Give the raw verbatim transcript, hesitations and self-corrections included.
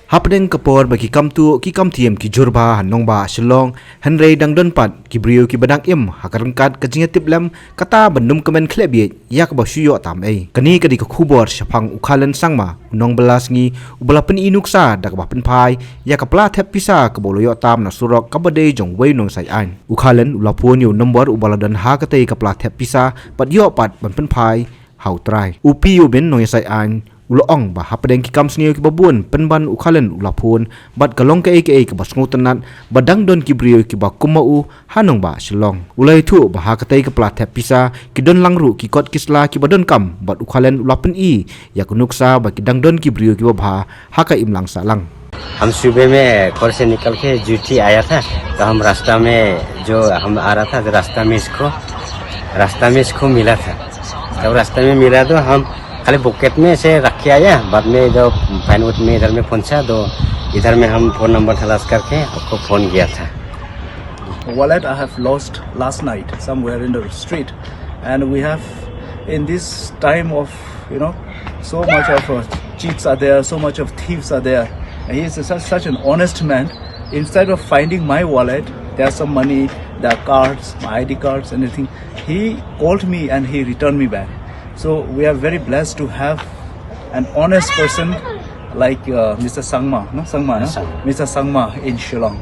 Hapdeng ka por ba ki kam tuh ki kam thiem ki jur bha ha nongbah Shillong, hynrei dang don pat ki briew kiba dang im ha ka ryngkat ka jingïatiplem kata ban ym kmen khleh bieit ïa kaba shu ïoh tam ei. Kane ka dei ka khubor shaphang u Khalen Sangma, u nongbylla sngi uba la pyni nuksa da kaba pynphai ïa ka pla thep pisa kaba u la ïoh tam na surok kaba dei jong uwei u nongïasaid aiñ. U Khalen u la phone ïa u nombor uba la don ha katei ka pla thep pisa bad ïoh pat ban pynphai ha u trai. U P Yubin, nongïasaid aiñ, u la ong ba hapdeng ki kam sniew kiba bun pynban u Khalen u la phone bad ka long kaei kaei kaba sngewtynnat ba dang don ki briew kiba kum ma u ha nongbah Shillong. U la ïathuh ba ha katei ka pla thep pisa ki don lang ruh ki kot ki sla kiba donkam bad u Khalen u la pyni ïa ka nuksa ba ki dang don ki briew kiba bha ha ka imlang sahlang. हम सुबह में घर से निकल के ड्यूटी आया था, तो हम रास्ता में जो हम आ रहा था, तो रास्ता में इसको रास्ता में इसको मिला था। जब रास्ता में मिला तो हम खाली पॉकेट में से रख के आया। बाद में जब फाइन वुड में इधर में पहुंचा, तो इधर में हम फोन नंबर तलाश करके आपको फोन किया था। Wallet I have lost last night somewhere in the street, and we have, in this time of, you know, so much of uh, cheats are there, so much of thieves are there. And he is such, such an honest man. Instead of finding my wallet, there's some money, there are cards, my I D cards, anything. He called me and he returned me back. So we are very blessed to have an honest person like uh, Mister Sangma, no? Sangma, no? Sangma. Mister Sangma in Shillong.